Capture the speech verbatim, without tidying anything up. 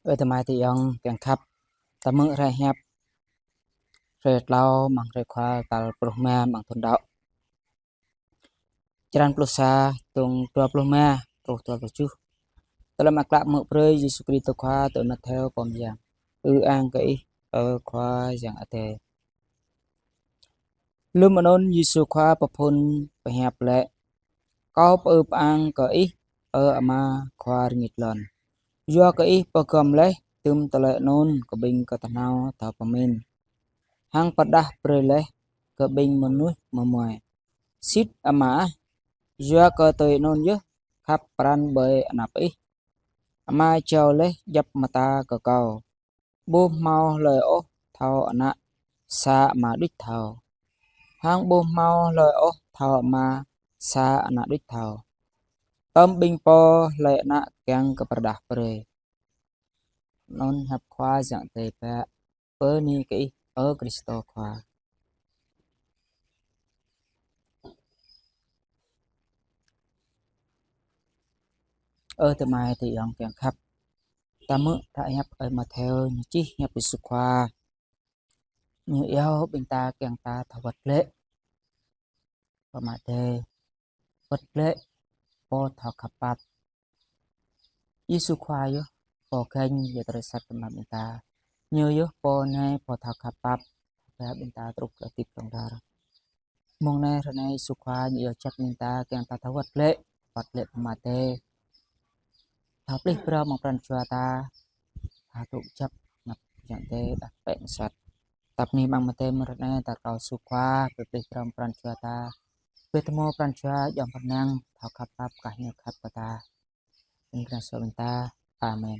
Ơ tơmai tơyŏng kiăng khăp, ta hmư̆ hrơi hiăp, hrơi tlâo amăng hrơi Khua tal pluh rơma amăng thun đăo. Črăn pluh sa, tơ̆ng dua pluh rơma truh dua pluh tơjuh. Tơlơi mơak klă mơ̆ng Yêsu Krist Khua tui Mattheo pô mơyang. Ư-ang kơ Ih, ơ Khua Yang Adai. Lơ̆m anŭn Yêsu Khua pơphun pơhiăp laĭ: Kâo pơư pơang kơ Ih, ơ Ama Khua rơngit lŏn. Yua kơ Ih pơgŏm laih tơm tơlơi anŭn kơ ƀing kơtơnao thâo pơmĭn, hăng pơrơđah brơi laih kơ ƀing mơnuih mơmuai. Sĭt Ama ah, yua kơ tui anŭn yơh khăp pran ƀơi anăp Ih. Ama jao laih djŏp mơta kơ Kâo. Ƀu hmâo hlơi ôh thâo Ană sa Ama đôč thâo, hăng ƀu hmâo hlơi ôh thâo Ama sa Ană đôč thâo, tơm ƀing pô hlơi Ană kiăng kơ pơrơđah brơi. Anŭn hiăp Khua Yang Adai pă. Bơni kơ Ih, ơ Krist Khua. Ơ tơmai tơyŏng kiăng khăp, ta hmư̆ hră hiăp ơi Mattheo ñu čih hiăp Yêsu Khua. Ñu iâu ƀing ta kiăng ta thâo wơ̆t glaĭ pơ Ama Adai, wơ̆t glaĭ pô thâo khăp pap. Yêsu Khua yơh pô gêñ yua tơlơi sat kơ ƀing ta. Ñu yơh pô nai pô thâo khăp pap, pap ƀing ta truh kơ hơdip hlŏng lar. Mơ̆ng anai hrơi anai Yêsu Khua ñu iâu jak ƀing ta kiăng ta thâo wơ̆t glaĭ, wơ̆t glaĭ pơ Ama Adai. Thâo plih phrâo amăng pran jua ta, thâo tŭ kơjăp anăp Yang Adai đah pĕ mơsat. Tăp nih amăng Ama Adai mơ̆ng hrơi anai ta rơkâo Yêsu Khua brơi plih phrâo amăng pran jua ta. Brơi tơhmô pran jua djŏng pơnăng, thâo khăp pap kah Ñu khăp kơ ta. Ƀing kơna sua ƀing ta. Amen.